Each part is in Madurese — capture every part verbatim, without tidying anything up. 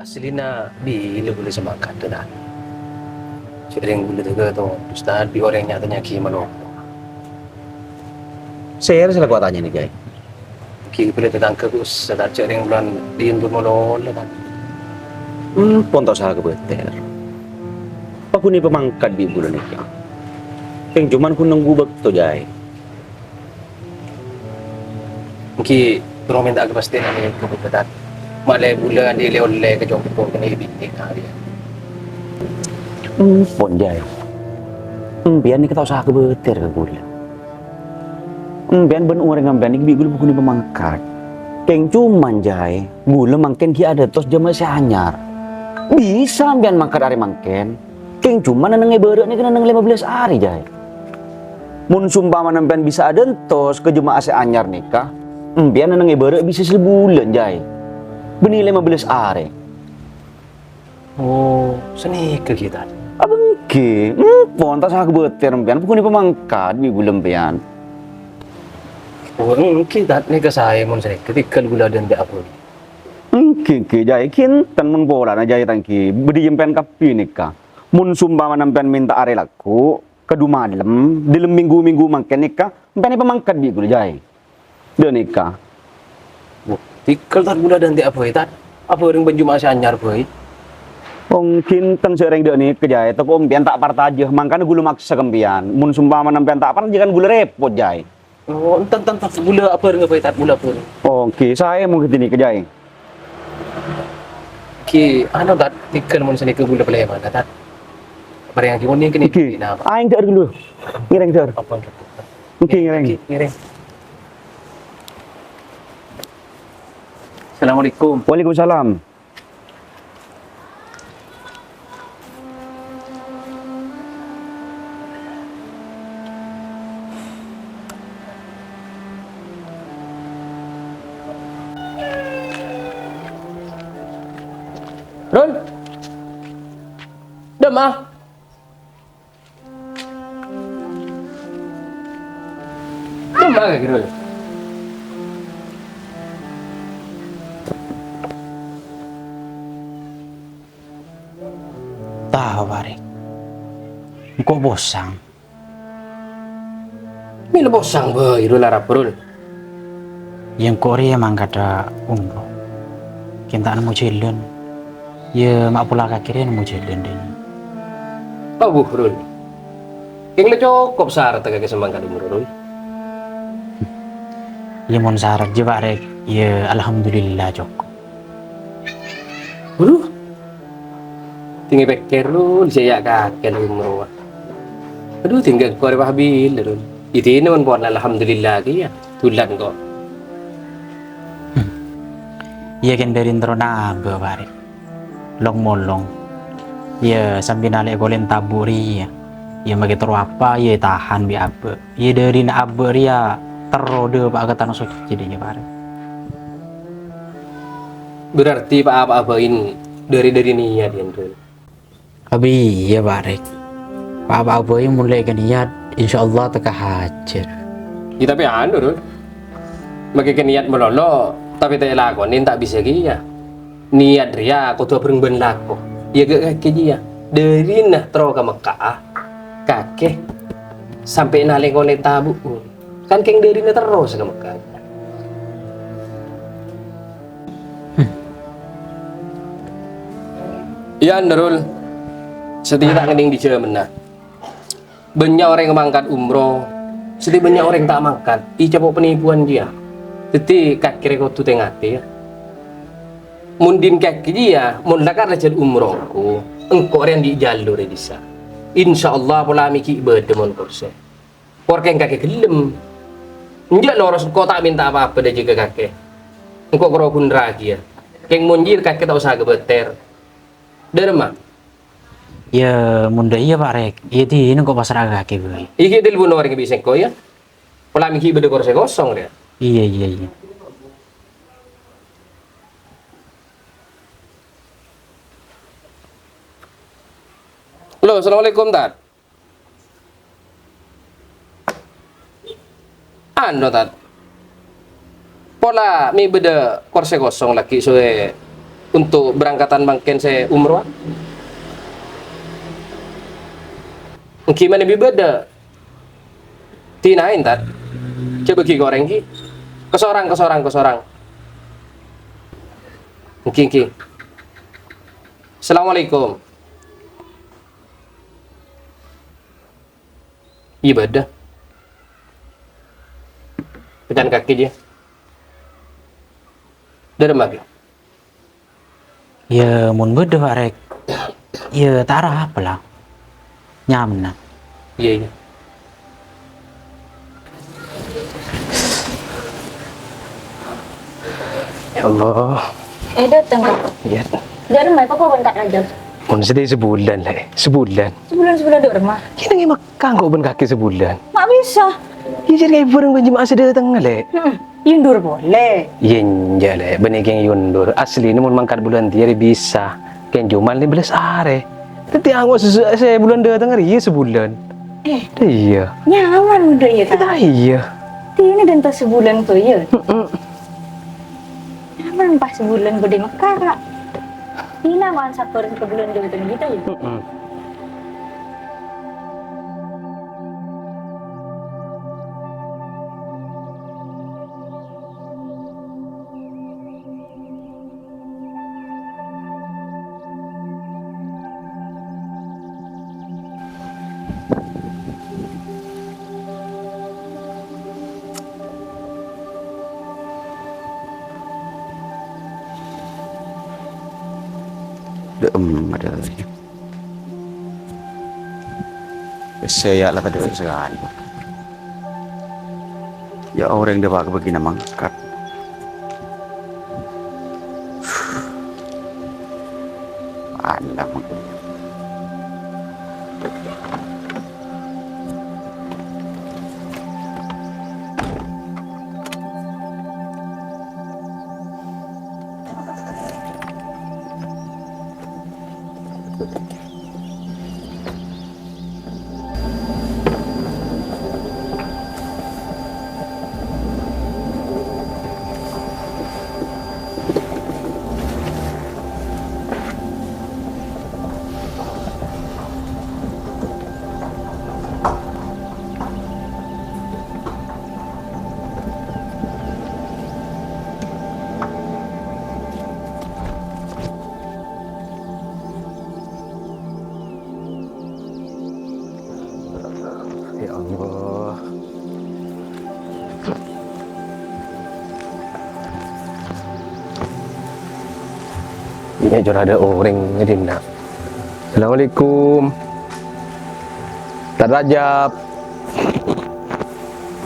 Asllina bilâ bulâ sè mangkat, Tad? Sè rèng bulâ tèghâ to, Ustad, bi' orèng nya-tanya'aghi malolo. Sèra sè la ko atanya nèka, Jay? Ghi' bulâ tatangghâ, Gus, sè ta' jhâ' rèng bulâ dhin pon malolo, Tad. Hmm, pon ta' osa kabâtèr. Paghun èpamangkat bi' bulâ nèka. Kèng coma ghun nèngghu bâkto, Jay. Èngghi, terro mènta'a kapastèyan ka bulâ, Tad. Malè bulâ andi' lè-ollè ka cokop kènè' binè' arèya. Empon, Jay. Empèyan nèka ta' osa kabâtèr ka bulâ. Empèyan bân orèng empèyan nèka bi' bulâ paghun èpamangkat. Kèng coma, Jay, bulâ mangkèn ghi' adântos jemaah sè anyar. Bisa empèyan mangkat arè mangkèn. Kèng coma nèngneng è bârâ' nèka nèngneng lèma bellâs arè, Jay. Mon sompamana empèyan bisa adântos ka jemaah sè anyar nèka, empèyan nèngneng è bârâ' bisa sabulân, Jay. Bânnè lèma bellâs arè. Oh, sanèka ghi, Tad? Apa èngghi? Empon, ta' osa kabâtèr empèyan, paghun èpamangkat bi' bulâ empèyan. Oh, èngghi, Tad, nèka saè mon sanèka, tèghâl bulâ dântè' abâ. Èngghi, èngghi, Jay, ghinten mon polana, Jay, ta' èngghi. Bâdâ è empèyan kabbhi nèka. Mon sompamana empèyan mènta arè lagghu', kadhu malem, dâlem mènggu-mènggu mangkèn nèka, empèyan èpamangkat bi' bulâ, Jay. Dâ' nèka. Wah, tèghâl, Tad, bulâ dântè' abâ, Tad. Abâ rèng bân jemaah sè anyar bhâi. Oh, ghinten sè rèng dâ' nèka, Jay. Tako' empèyan ta' parcajâ, mangkana bulâ maksa ka empèyan. Mon sompamana empèyan ta' parcajâ kan bulâ rèpot, Jay. Oh, enten, enten, enten. Bulâ abâreng, Tad, bulâ abâreng. Oh, èngghi, saè mon ghi' nèka, Jay. Èngghi, anu, Tad, tèghâl mon sanèka bulâ palèmana, Tad. Parèngaghi mon nèka nèka. Èngghi. Napa? Aèng dâ'âr ghâllu. Ngèrèng dâ'âr. Apa? Èngghi, ngèrèng. Èngghi, ngèrèng. Assalamualaikum. Waalaikumsalam. Rul? Dâ'emma? Dâ'emma kakè, Rul? Tao, Barèk. Engko' posang. Mè' la posang bhâi, Rul, arapa, Rul? Iyâ, engko' rèya mangkadhâ umroh. Kèng ta' nemmo jhâlân. Iyâ, ma' pola kakè rèya nemmo jhâlân, Dèn. Abbhu, Rul. Kèng la cokop sarat kakè sè mangkat umroh, Rul? Iyâ, mon sarat jiyâ, Pak Rèk, iyâ, alhamdulillah, cokop. Waduh. Tèngghâ pèkkèr, Rul, sè ya' kakè umroh. Aduh, tèngghâ engko' rèya bilâ, Rul. Idina mon pon, alhamdulillah kèya. Dhulân engko'. Hmm. Iyâ, kèng dâri terro nabâ, Pak Rèk. Long-molong. Iyâ, sambi nalè' kolèn tabu' rèya. Iyâ, makè terro apa, iyâ, ètahan bi' abâ'. Iyâ, dârina abâ' rèya terro dâpa'a ka Tana Soccè, Dèn, Pak Rèk. Berarti pa-apa'a bhâi dâri, dâri niyat, yâ, Rul? Abi iyâ, Pak Rèk. Pa-apa'a bhâi mon la èkaniyat, insyaallah tekka hajât. Yâ, tapè anu, Rul. Makè kaniyat malolo, tapè ta' èlakonè, ta' bisa kèya. Niyat rèya kodhu abhâreng bân lako. Iyâ, ghâ' kakè jiyâ. Dârina terro ka Mekka'a, kakè sampè' nalè' kolèn tabu'. Kan kèng dârina terros ka Mekka. Hmm. Iyâ, Rul. Satèya ta' ngèdhing dâri jhâmanna. Bânnya' orèng mangkat umroh, satèya bânnya' orèng ta' mangkat. Ècapo' penipuan jiyâ. Dhâddhi, kakè rè kodhu tè-ngatè, yâ. Mon dhin kakè jiyâ, mon la karajân umrohku, engko' rè andi' jalur è dissa'. Insyaallah, pola mè' ghi' bâdâ mon korsè. Por kèng kakè ghellem. Enjâ' loros engko' ta' mènta pa-apa dâjâ ka kakè. Engko' karo ghun rajiyâ. Kèng mon jiyâ kakè ta' osa kabâtèr. Dâremma? Yâ, mon dâ' iyâ, Pak Rèk. Iyâ, dhin engko' pasra'a ka kakè bhâi. Iki telpon orèng bi' sèngko', yâ. Pola mè' ghi' bâdâ korsè kosong, rèya. Iyâ, iyâ, iyâ. Halo, assalamualaikum, Tad. Anu, Tad. Pola mè' bâdâ korsè kosong laghi' sowè untuk berangkatan mangkèn sè umroh? Èngghi manabi bâdâ. Dina'è, Tad. Coba ghi' korèng, ghi. Kasorang, kasorang, kasorang. Èngghi, èngghi. Assalamualaikum. Iyâ, bâdâ. Pècan kakè, jiyâ. Dâremma, ghi? Iyâ, mon bâdâ, Pa', rèk. Iyâ, ta' arapa, la. Nyamana. Iyâ, iyâ. Ya Allah. Eh, dâteng, Kak. Iyâ. Dâremma, apa kawan Kak Rajab? Mon sedih sebulan, Lè'. Sebulan. Sebulan, sebulan dâremma? Iyâ, neng è Mekkah engko' bân kakè sebulan. Ma' bisa. Iyâ, jârèya bhâreng bân jemaah sè dâteng, Lè'. Heeh. Yundur polè. Iyâ, enjâ', Lè'. Bânnè kèng yundur. Asli, mon mangkat bulân tèya rè bisa. Kèng coma lèma bellâs arè. Dhâddhi ango' sè, sè, sè bulân dâteng arèya sebulan. Eh. Iyâ. Nyaman udah ya, Kak? Iyâ. Dina dan tas sebulan tuh, ya? Heeh. Nyaman pas sebulan gede Mekah, Kak. Dina kan sabar sebulan dâteng gitu, ya? Heeh. Dâ'emma, dâ'. Pèssè ya la tadâ' sakalè. Ya orèng dâpa' ka bâgiyânna mangkat. Alah, mangkat. Ya Allah. Ini jur ada orang ini, nak. Assalamualaikum. Tad Rajab.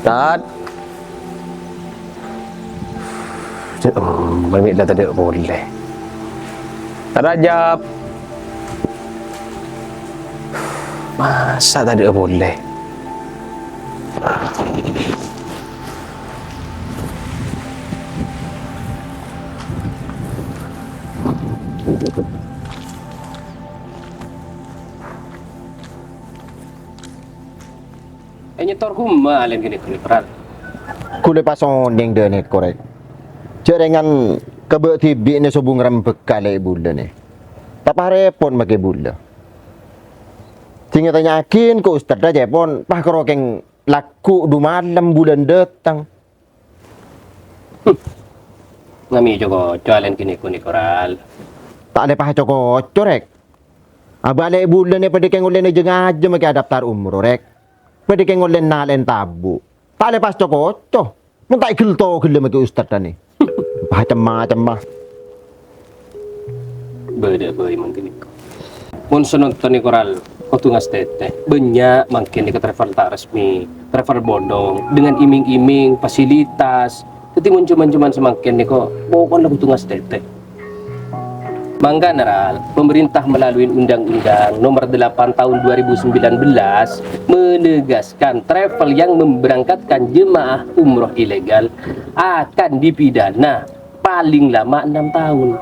Tad. Cè', em, mè' la tadâ' polè. Tad Rajab. Masa' tadâ' polè? Eh, nyetor kumma alèn kènè' ghâllu, Pral? Ghulâ pas onèng dâ' nèko, Rèk. Jhâ' rèngan kabâ' dhibi' nè sobung rembhâghâ lè' bulâ nè. Taparèpot makè bulâ. Sèngghâ tanya'aghin ka ustadda cèpon, pas karo kèng lagghu' du malem bulân dâteng. Namè co-koco alèn kènè' ghâllu, Pral. Ta' lè pas co-koco, Rèk. Abâ' lè' bulâ nè padâ kèng ollè jâ-ngajâ makè adaptar umroh, Rèk. Padâ kèng ollè nalèn tabu'. Ta' lè pas co-koco. Mon ta' èghel-toghellâ makè ustadda nè. Pas cem-macemma. Bâdâ bhâi mangkèn nèko. Mon sè nonton nèko, Ral, kodhu ngastètè. Bânnya' mangkèn nèko travel ta' resmi, travel bodong, dengan iming-iming, fasilitas. Dhâddhi mon coma-coma samangkèn nèko, pokokna kodhu ngastètè. Mangkana, Ral, pemerintah melalui Undang-Undang Nomor delapan Tahun dua ribu sembilan belas menegaskan travel yang memberangkatkan jemaah umroh ilegal akan dipidana paling lama enam tahun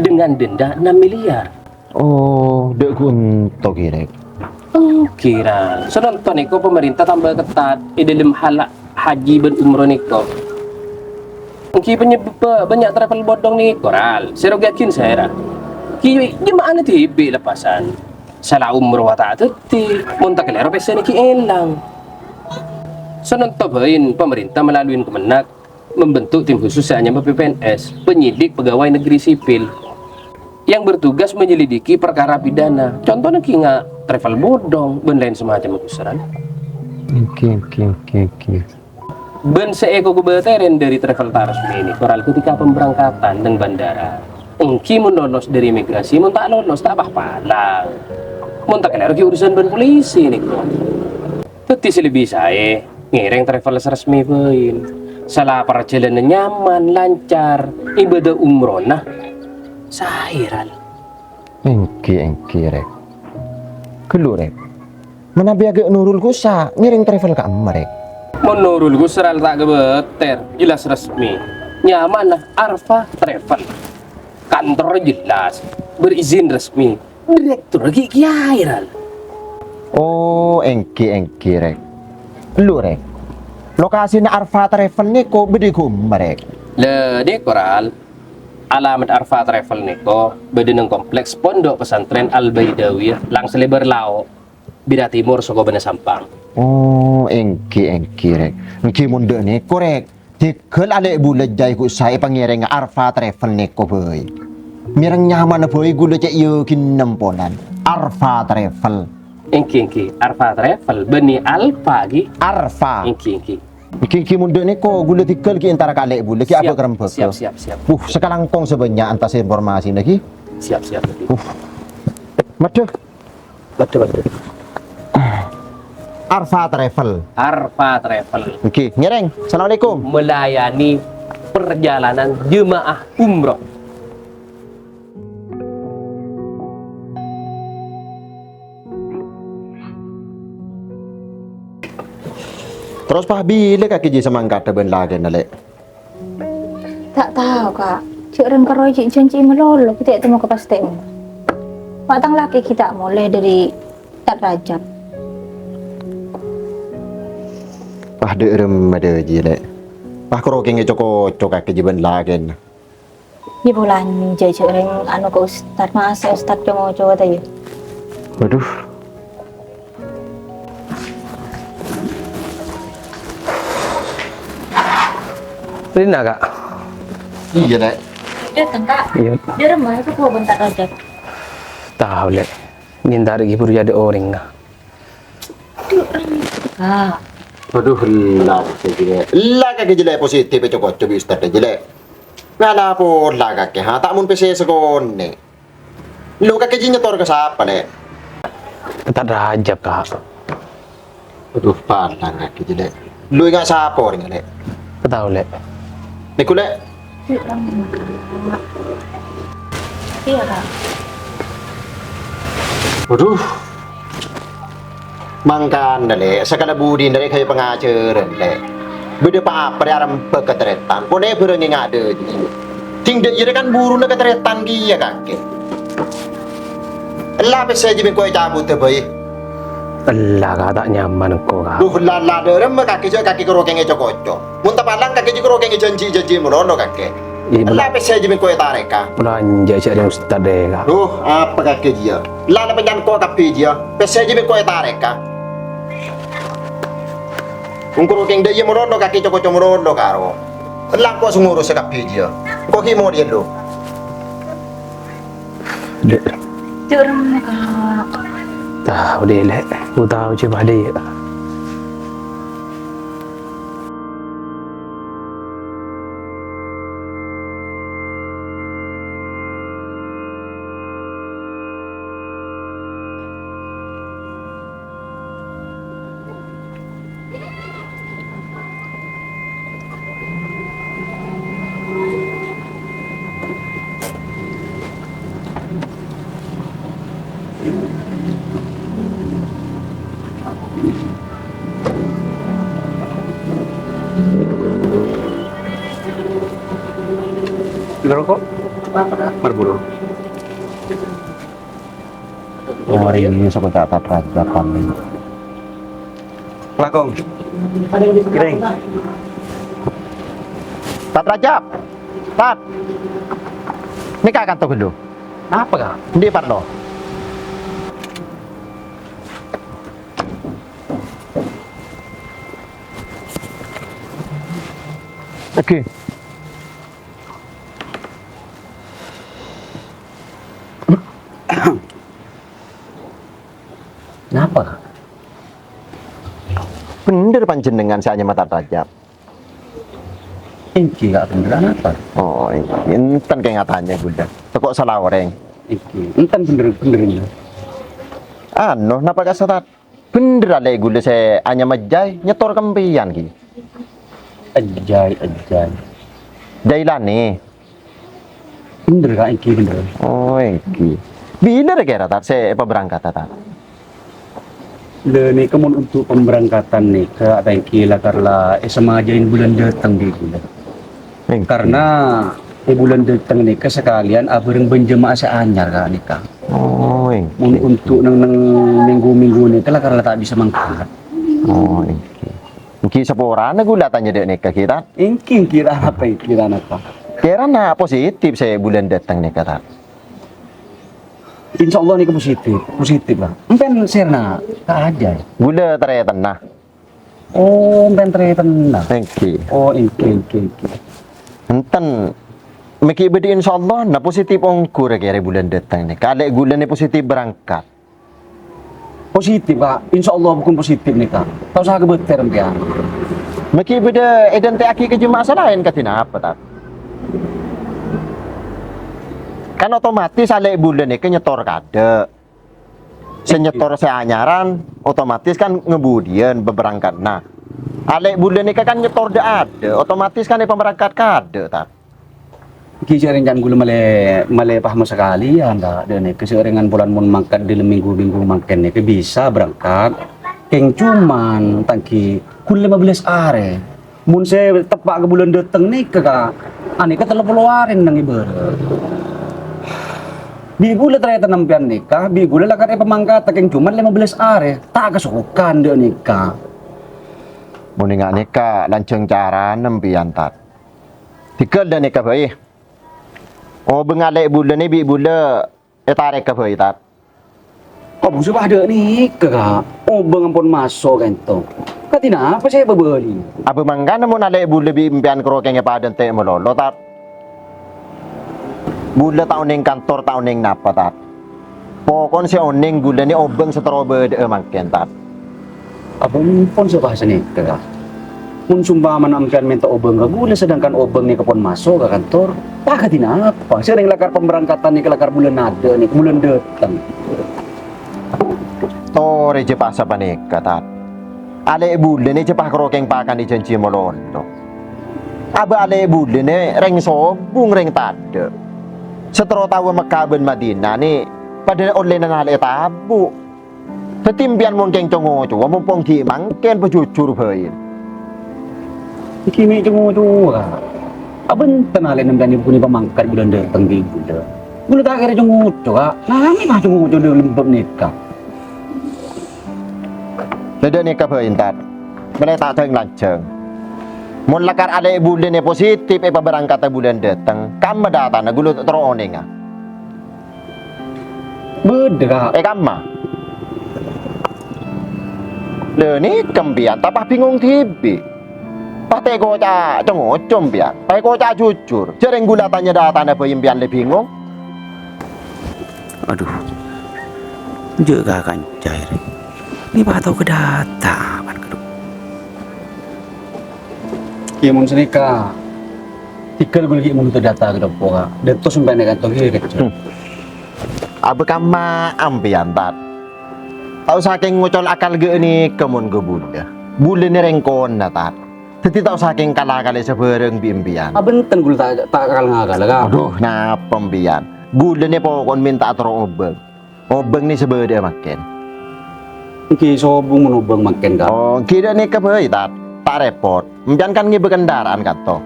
dengan denda enam miliar. Oh, dâ' ghunto, Rèk. Èngghi, Ral. Sè nonton nèko pemerintah tambâ ketat è dâlem hal haji bân umroh nèko. Ènggi panyebâbbhâ bânnya' travel bodhong nèko, Ral. Sè rogiyaghin saèra. Ghi' jema'anna dhibi' lepasan. Sala umroh ta' dhâddhi, mon ta' kalèro pèssèna ghi' èlang. Sanonto bhâi pamarènta melalui Kemenag membentuk tim khusus sè anyama P P N S, penyidik pegawai negeri sipil, yang bertugas menyelidiki perkara pidana. Contohnya ghi' nga' travel bodhong bân laèn samacemma, Gus Ral. Ènggi, ènggi, ènggi, ènggi. Bân sè èkobâtèrè dâri travel ta' resmi nèko, Ral, ketika pemberangkatan neng bandara. Ènggi mon lolos dâri imigrasi, mon ta' lolos ta' pa-palang. Mon ta' kalèro ghi' urusan bân polisi nèko. Dhâddhi sè lebbi saè ngèrèng travel resmi bhâi. Sala parjhâlânan nyaman, lancar, ibadah umrohna saè, Ral. Ènggi, ènggi, Rèk. Ghâllu, Rèk. Manabi aghâ' Nurul Gusa ngèrèng travel ka'emma, Rèk. Mon Nurul Gusa, Ral, ta' kabâtèr, jelas resmi. Nyamanna Arfa Travel. Kantorra jelas, berizin resmi. Direktur ghi' kèyaè, Ral. Oh, ènggi, ènggi, Rèk. Ghâllu, Rèk. Lokasina Arfa Travel nèko bâdâ è ghâmma, Rèk? Lè, nèko, Ral. Alamat Arfa Travel nèko bâdâ neng kompleks Pondok Pesantren Al-Baidawiyah, lang-salèbâr lao', bira timor soko bâna Sampang. Oh, ènggi, ènggi, Rèk. Ènggi mon dâ' nèko, Rèk. Dhigghâl alè' bulâ jhâ' ghu' saè pangèrèngnga Arfa Travel nèko bhâi. Mèrèng nyamanna bhâi ghulâ cè' yakinna emponan. Arfa Travel. Ènggi, ènggi, Arfa Travel, bânnè Alfa, ghi? Arfa. Ènggi, ènggi. Ènggi, ènggi, mon dâ' nèko, ghulâ dhigghâl ghi' entara ka alè' bulâ, ghi' Siap, abâ' kerembhâghâ. Siap, siap, siap. Uh, sakalangkong sè bânnya' entas informasi lagi. Siap, siap, ghi. Uh. Madhu. Madhu, madhu. Arfa Travel. Arfa Travel. Ènggi, ngèrèng. Assalamualaikum. Melayani perjalanan jemaah umroh. Terros pas bilâ kakè jiyâ samangkadhâ bân lakèna, Lè'? Ta' tao, Ka'. Jhâ' rèng karo jhâ' jhânjhi malolo, ghi' ta' temmo kapastè'an. Ma' tang lakè ghi' ta' molè dâri Ustad Rajab. Pas dâ' remma dâ' jiyâ, Lè'? Pas karo kèngèng co-koco kakè jiyâ bân lakèna. Iyâ, polana jhâ' jhâ' rèng anu ka Ustad, masa Ustad co-ngoco ta' iyâ? Waduh. Rina, Ka'. Iyâ, Lè'. Dâteng, Ka'. Iyâ. Dâ' remma sè kèya bân Ustad Rajab? Tao, Lè'. Nyèntar ghi' buru jâdâ orèng, Ka'. Aduh, Ka'. Waduh, ella kakè jiyâ, Lè'. Ella kakè jiyâ, Lè', positif co-koco bi' Ustad jiyâ, Lè'. Ngala pola kakè, ha, ta' mon pèssè sakonè'. Lu kakè jiyâ nyetor ka sapa, Lè'? Ustad Rajab, Ka'. Aduh, palang kakè jiyâ, Lè'. Lu enga' sapa orèngnga, Lè'? Ta' tao, Lè'. Nèko, Lè'. Iyâ, Ka'. Waduh. Mangkana, Lè', sakala budina rè ghâbây pangajhârân, Lè'. Bâdâ pa-apa rè arembhâk ka tarètan, polè bârâng enga' dâjâ. Dhing dâ' iyâ rè kan buruna ka tarètan kèya, kakè. Ella pèssè jiyâ bi' engko' ècabut bhâi. Ella, Ka', ta' nyaman engko', Ka'. Duh, ella, ella, dâ' remma kakè jhâ' kakè karo kèngèng co-koco. Mon ta' palang kakè jiyâ karo kèngèng jhânjhi-jhânjhi malolo kakè. Iyâ, ella pèssè jiyâ bi' engko' ètarèka. Belanja jhâ' rèng Ustad è, Ka'. Duh, apa kakè jiyâ? Ella, la panjhân engko' kabbhi jiyâ. Pèssè jiyâ bi' engko' ètarèka. Engko' kèng dâ' iyâ malolo kakè co-koco malolo karo. Ella engko' sè ngurus kabbhi jiyâ. Engko' ghi' molèya, Lè'. Dek. Cek rem, Kak. Tao deh, Lek. Ku tao cè' bâdâ, yâ. Ngerokok? Marlboro. Mari, ini sebentar, tak terasa, tak paham. Langkong. Kering. Tat Rajab. Tat. Nèka kanto ghâllu. Napa, Ka'? Endi' parlo? Oke. Napa, Ka'? Bhender panjhennengan sè anyama Tat Rajab? Èngghi, Ka', bhender. Napa? Oh, èngghi. Enten kèng atanya ghulâ. Tako' sala orèng. Èngghi. Enten bhender, bhender, èngghi. Anu, napa kassa' Tat? Bhender alè' ghulâ sè anyama Jai, nyetor ka empèyan, ghi. Ejjai, Ejjai. Jailani. Bhender, Ka', èngghi bhender. Oh, èngghi. Bilâ ra kèra, Tat, sè èpaberangkata, Tat? Lha, nèka mon untuk pemberangkatan nèka, ta' èngghi lakar la èsamajâi bulân dâteng, ghi, ghulâ. Èngghi. Karena è bulân dâteng nèka sakalèyan abhâreng bân jemaah sè anyar, Ka', nèka. Oh, èngghi. Mon untuk neng-neng minggu-minggu nèka lakar la ta' bisa mangkat. Oh, èngghi. Èngghi saporana ghulâ tanya dâ' nèka, ghi, Tat? Èngghi, èngghi, ra napa, èngghi, ra napa? Kèrana positif sè bulân dâteng nèka, Tat? Insyaallah nèka positif, positif, Ka'. Empèyan sèrana Ka' Ajai. Ghulâ tarètanna. Oh, empèyan tarètanna. Èngghi. Oh, èngghi, èngghi, èngghi. Enten. Mè' ghi' bâdâ insyaallah, na positif ongghu ra kèra bulân dâteng nèka. Alè' ghulâ nè positif berangkat. Positif, Ka'. Insyaallah bhâkal positif nèka. Ta' osa kabâtèr empèyan. Mè' ghi' bâdâ èdântè'aghi ka jemaah sè laèn kadhi napa, Tat? Kan otomatis alè' bulân nèka nyetor kadâ'. Sè nyetor sè anyaran, otomatis kan ngebudiyân pemberangkatna. Alè' bulân nèka kan nyetor dâ' adâ', otomatis kan èpaberangkat kadâ', Tat. Ghi' sè rèng can ghulâ malè, malè paham sakalèyan, Ka'. Dâ' nèka sè rèngan polana mon mangkat dâlem minggu-minggu mangkèn nèka bisa berangkat. Kèng cuman, ta' èngghi, ghulâ lèma bellâs arè. Mon sè teppa' ka bulân dâteng nèka, Ka', anèka tello polo arè neng èbârâ'. Bi' ghulâ tarètanna empèyan nèka, bi' ghulâ lakar èpamangkata kèng cuman lèma bellâs arè. Ta' kasokan dâ' nèka. Mon enga' nèka lanjhâng carana empèyan, Tat. Dhigghâl dâ' nèka bhâi. Obâng alè' bulânna bi' ghulâ ètarèk ka bhâi, Tat. Kok bisa padâ nèka, Ka'? Obâng ampon maso' ka'ènto. Kadhi napa sè èpabâli? Abâ' mangkana mon alè' bulâ bi' empèyan karo kèng èpadântè' malolo, Tat. Bulâ ta' onèng kantor, ta' onèng napa, Tat. Poko'en sè onèng ghulâ nè obâng sè terro bâdâ'â mangkèn, Tat. Abâ' ampon sè bahasa nèka, Ka'. Mon sompamana empèyan mènta obâng ka ghulâ, sedangkan obâng nèka pon maso' ka kantor, ta' kadhi napa? Sè rèng lakar pemberangkatan nèka lakar bulân adâ' nèka, bulân dâteng. Torè jhâ' pas sapanèka, Tat. Alè' bulâ nè jhâ' pas karo kèng pakanè jhânjhi malolo. Abâ' alè' bulâ nè rèng sobung, rèng tadâ'. Sè terro taowa Mekkah bân Madinah nè padâ ollèna nalè'è tabu'. Dhâddhi empèyan mon kèng co-ngocowa, mompong ghi' mangkèn pajhujhur bhâi. Ghi' mè' co-ngocowa, Ka'. Abhânten alè'na empèyan nèka ghun èpamangkat bulân dâteng ghi' ghulâ. Ghulâ ta' kèra co-ngoco, Ka'. Namè pas co-ngoco dâlem bab nèka. Dâdâ nèka bhâi, Tat. Malè ta' dhâng-lanjhâng. Mon lakar alè' bulâ nè positif èpaberangkata bulân dâteng, kamma dâtana ghulâ terro onènga. Bâdâ, Ka'. È kamma? Lha, nèka empèyan ta' pas bingung dhibi'. Pas ta' èkoca' co-ngoco empèyan. Pas èkoca' jhujhur. Jhâ' rèng ghulâ tanya dâtana bhâi empèyan lè bingung. Adhu. Jhâ' ka kanca rè. Nè pas tao ka dâtana, Ka'. Kèya mon sanèka. Dhigghâl ghulâ ghi' mondhut dâtana ka dâpa', Ka'. Dâ' tos sampèyan è kanto ghi' kèjjhâ. Hmm. Abâ' kamma empèyan, Tat. Ta' osa kèng ngocol akal ghâ' nèka mon ghâ' bulâ. Bulâ nè rèng kona, Tat. Dhâddhi ta' osa kèng kala-kalè sabhârâng bi' empèyan. Abhânten ghulâ ta', ta' kal-ngakala, Ka'. Adhu, napa empèyan? Ghulâ nè poko'en mènta terro obâng. Obâng nè sè bâdâ'â mangkèn. Èngghi sobung mon obâng mangkèn, Ka'. Oh, èngghi dâ' nèka bhâi, Tat. Ta' rèpot. Empèyan kan ngèbâ kendaraan kanto.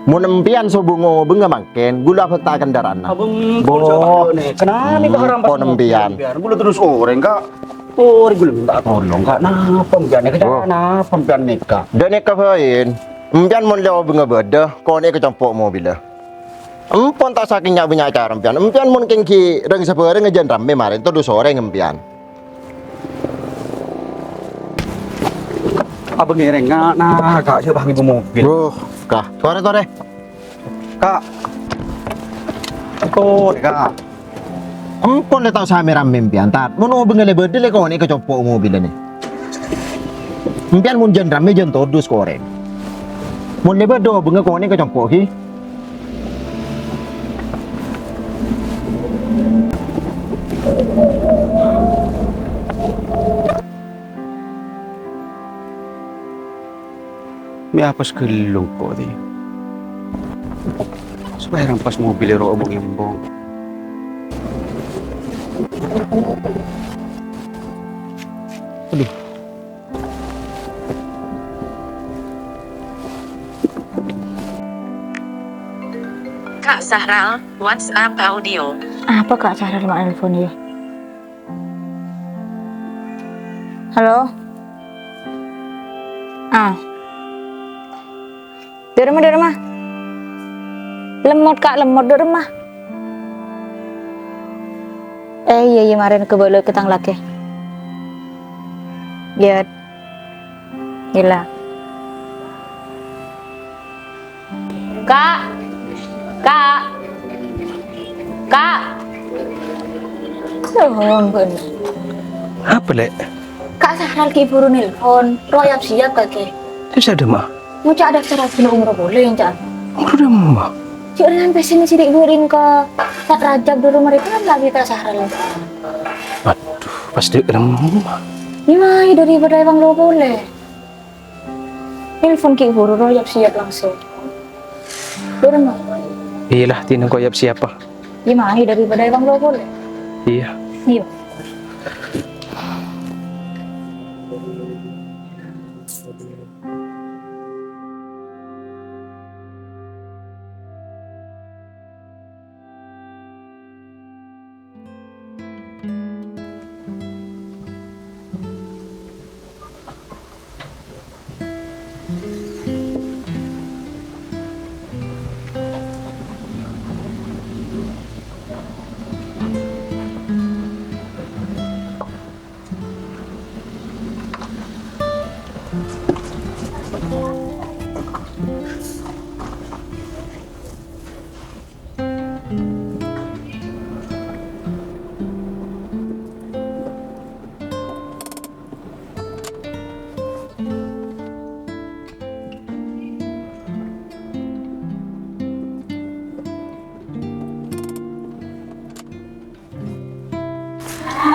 Mon empèyan sobung obângnga mangkèn, ghulâ abhâkta kendaraanna. Abâng, bo, pon sapanèka. Kenapa hmm, kok haram pon pas empèyan. Empèyan? Ghulâ terros orèng, Ka'. Orèng ghulâ mènta tolong, Ka'. Napa empèyan nèka? Oh. Napa empèyan nèka? Dâ' nèka bhâi. Empèyan mon lè obângnga bâdâ, konè'è ka compo' mobilla. Empon ta' sakèng nya'-bânnya' acara empèyan. Empèyan mon kèng ghi' rèng-sabhârângnga jân rammè marèn, todus orèng empèyan. Abâ' ngèrèng, na', na', Ka', sè bâ' ngèbâ mobil. Duh, Ka', torè, torè. Ka'. Torè, Ka'. Empon lè ta' osa mè-rammè empèyan, Tat. Mon obângnga lè bâdâ lè konè'è ka compo' mobilla nè. Empèyan mon jân rammè jân todus ka orèng. Mon lè bâdâ obângnga konè'è ka compo' ghi. Mè' apes ghellung ko' dhiyâ. Sopajâ rampas mobilla ro' embong-embong. Aduh. Kak Sahral, WhatsApp audio. Apa Kak Sahral ma' nelpon ya? Halo? Ah. Dâ' remma, dâ' remma? Lemmot, Kak, lemmot, dâ' remma? Eh, iyâ, iyâ, marèna kabâlâ ka tang lakè. Iyâ. Ghilâ. Kak! Kak! Kak! Loh, ampon. Apa, Lè'? Kak Sahral ghi' buru nelpon. Rowa yap-siyap kakè. Terros adâ' ma? Ngoca' daftar ajunan umroh polè, Cak. Umroh dâ' emma? Cè' rèng pèssèna sè ghi' bâdâ ka Ustaz Rajab dulu, mereka kan lagi Kak Sahral. Waduh, pas dâ' remma. Iyâ, mayu daripada èwang lo polè. Nelpon ghi' buru, rowa yap-siyap langsung. Buru, Ma. Iyâlah, dinah engko' yap-siyap, ah. Iyâ, mayu daripada èwang lo polè. Iyâ. Iyâ.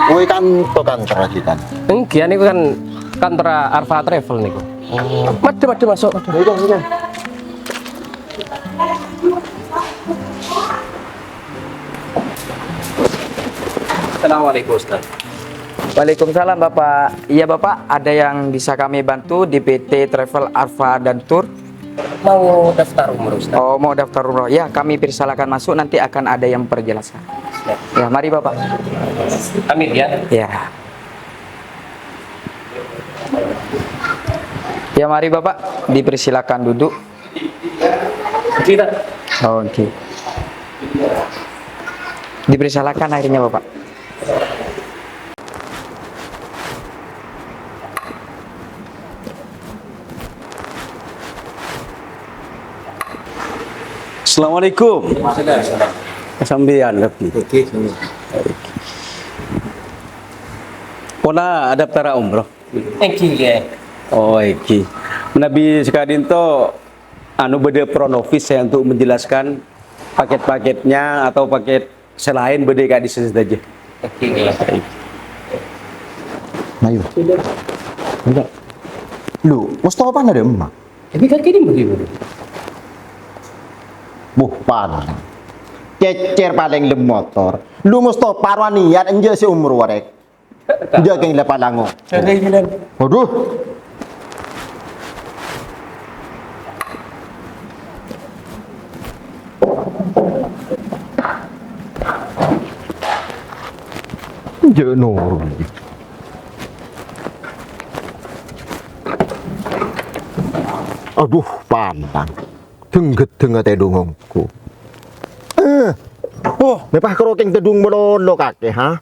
Woi, kanto-kanto lagi kan? Enggak, niku kan kantor Arfa Travel niku. Oh. Madhu, madhu, masuk, madhu. Ayo, ayo. Assalamualaikum, Ustaz. Waalaikumsalam, Bapak. Iya, Bapak, ada yang bisa kami bantu di P T Travel Arfa dan Tour? Mau daftar umroh, Ustaz. Oh, mau daftar umroh. Ya, kami persilakan masuk, nanti akan ada yang memperjelaskan. Ya. Ya, mari, Bapak. Amin, ya. Ya. Ya, mari, Bapak, dipersilakan duduk. Kita. Oh, oke. Dipersilakan akhirnya, Bapak. Assalamualaikum. Sampèyan, Rabbi. Oke, sama. Pola daftar umroh. Engghi, ya. Oh, engghi. Manabi sakadinto, anu, bâdâ front office ya untuk menjelaskan paket-paketnya atau paket selain bâdâ ka'dissa' sadhâjâ. Oke, ya. Ayo. Enggak. Lu, Mustafa nada emak. Tapi kakek ini beri beri. Buh, paling. Cècèr palèng lem motor. Lu Mustafa rowa niat enjâ' sè umroh arèk. Jâ' kèng la palango. Waduh. Jâ' noro. Adhu, palang. Dheng-ghedheng atèdhung ongghu. Eh, oh, mè' pas krokèng tèdhung malolo kakè, ha?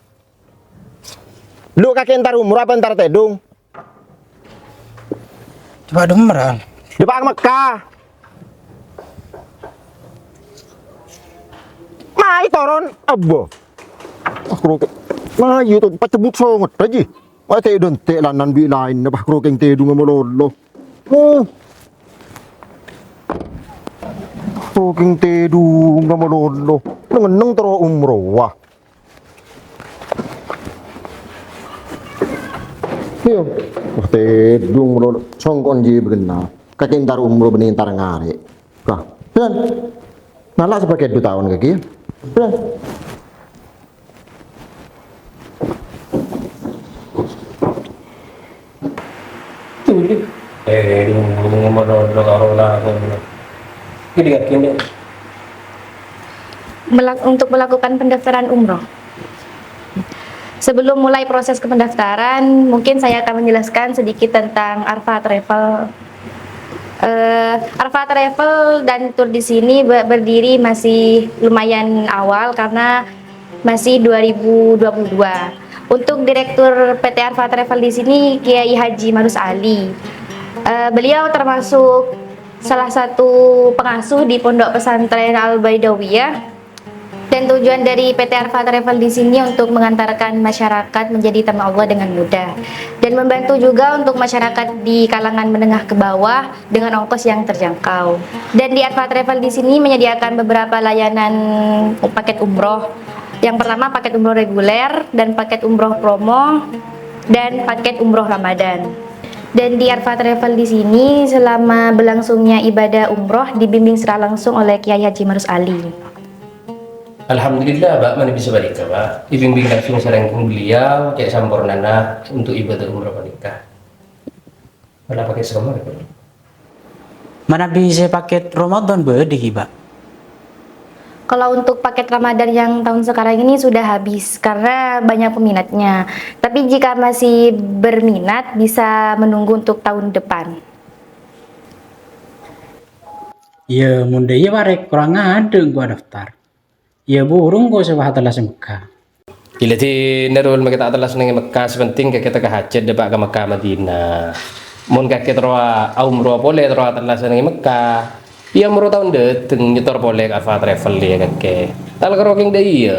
Lu kakè entar umroh apa entar tèdhung? Coba demeran. Dâpa' ka Mekkah. Mai toron, abbo. Pas krokèng. Mayu to, pacebbut songet aja. Atè dântè' lanan bi' laènna, pas krokèng tèdhungnga malolo. Oh. Krokèng tèdhungnga malolo. Neng-enneng terro umroh, wah. Iyâ. Wah, tèdhung malolo. Songko'en jiyâ bâghenna. Kakè entar umroh bânnè entar ngarè'. Wah, bân. Nala' sè pakè du taon kakè. Bân. Tuli. Eh, ngomong dulu karo lah. Ini yakin deh. Melak-, untuk melakukan pendaftaran umroh. Sebelum mulai proses pendaftaran, mungkin saya akan menjelaskan sedikit tentang Arfa Travel. Eh, Arfa Travel dan Tour di sini be-, berdiri masih lumayan awal karena masih dua ribu dua puluh dua. Untuk Direktur P T Arfa Travel di sini, Kiai Haji Marus Ali. Eh, beliau termasuk salah satu pengasuh di Pondok Pesantren Al-Baidawiyah. Dan tujuan dari P T Arfa Travel di sini untuk mengantarkan masyarakat menjadi tamu Allah dengan mudah. Dan membantu juga untuk masyarakat di kalangan menengah ke bawah dengan ongkos yang terjangkau. Dan di Arfa Travel di sini menyediakan beberapa layanan paket umroh. Yang pertama paket umroh reguler dan paket umroh promo dan paket umroh Ramadan. Dan di Arfa Travel di sini selama berlangsungnya ibadah umroh dibimbing secara langsung oleh Kiai Haji Marus Ali. Alhamdulillah, Pak, manabi sabâlikka, Pak. Èbimbing langsung sareng beliau, cè' sampornana untuk ibadah umroh panèka. Manabi sè paket Ramadan bâdâ ghi, Pak? Kalau untuk paket Ramadan yang tahun sekarang ini sudah habis karena banyak peminatnya. Tapi jika masih berminat, bisa menunggu untuk tahun depan. Iyâ, mon dâ' iyâ, Pak, rèk korang adâ' engko' adaftar. Iyâ, burung engko' sè pas atellasa Mekkah. Ghilâ dinna, Rul, makè ta' atellasa neng è Mekkah, sè penting kakè tekka hajat dâpa' ka Mekkah Madinah. Mon kakè terro a-, aumroh polè terro atellasa neng è Mekkah, iyâ umroh taon dâteng nyetor polè ka Arfa Travel iyâ kakè. Ta' la karo kèng dâ' iyâ.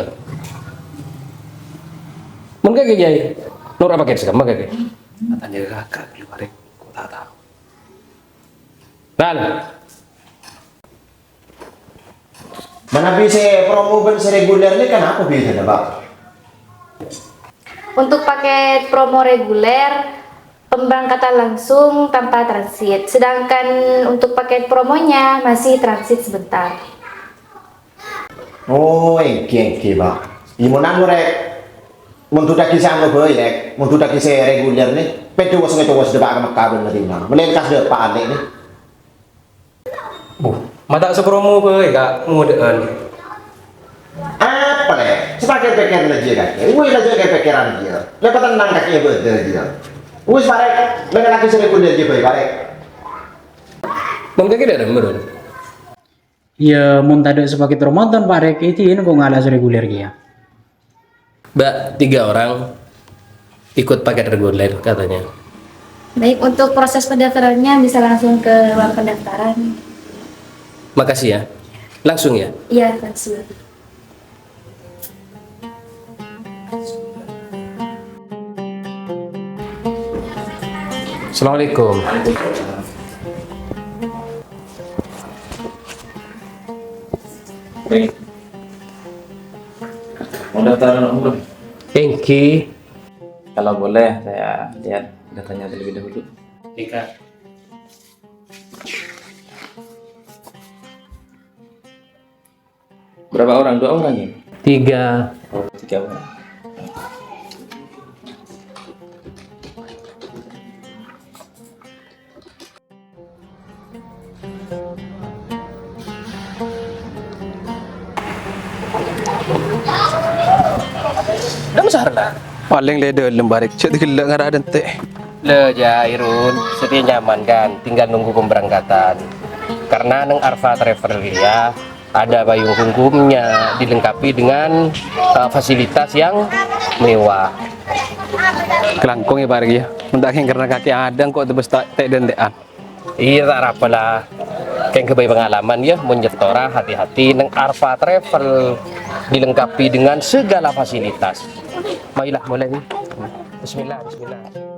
Mon kakè, Kiai, noro' paket sè kemma kakè? Atanya kakak dulu, Arek. Kok tak tahu? Ral. Manabi sè promo bân sè reguler nèka napa bhidhâna, Pak? Untuk paket promo reguler, pemberangkatan langsung tanpa transit. Sedangkan untuk paket promonya masih transit sebentar. Oh, èngghi, èngghi, Pak. Iyâ, mon anu, Rek. Mon dudhâghi sè anu bhâi, Rek. Mon dudhâghi sè reguler nè, pèdhâ wos-ngètowos dâpa' ka Mekkah bân Madinah. Mendingan kas dâpa' alè nè. Buh, ma' ta' sè promo bhâi, Kak, ngodâ'ân. Apa, Rek? Sè pakè pèkkèran jiyâ, Kak. Wih, la jhâ' kè pèkkèran jiyâ. La patennang kakè bâdâ jiyâ. Wis, Pak, Rek. Mendingan lagi sè reguler jiyâ bhâi, Pak, Rek. Mangkè kè dâ' remma, Rul? Iyâ, mon tadâ' sè paket Ramadan, Pak Rek, èdina kok ngala' sè reguler kèya. Mbak, tiga orang ikut paket reguler katanya. Baik, untuk proses pendaftarannya bisa langsung ke ruang pendaftaran. Makasih ya. Langsung ya? Iya, langsung. Assalamualaikum. Mau daftar nomor? Èngghi. Kalau boleh, saya lihat datanya terlebih dahulu. Oke, Kak. Berapa orang? Dua orang ya? Tiga. Oh, tiga orang. Dâ' masalah. Palèng lè dâlem, Pak Rek, jhâ' ghellâ' ngara dântè'. Lho, jâ', Irun, satèya nyaman kan, tinggal nunggu pemberangkatan. Karena neng Arfa Travel ya, ada payung hukumnya, dilengkapi dengan, eh, fasilitas yang mewah. Kalangkong ya, Pak Regi, ya. Menta' kèng karena kakè adâ' kok tebes ta-, tè'-dendè'an. Iyâ, ta' arapa la. Kèng ghâbây pengalaman ya, mon nyèttora hati-hati neng Arfa Travel, dilengkapi dengan segala fasilitas. Marilah, mulai. Bismillah, bismillah.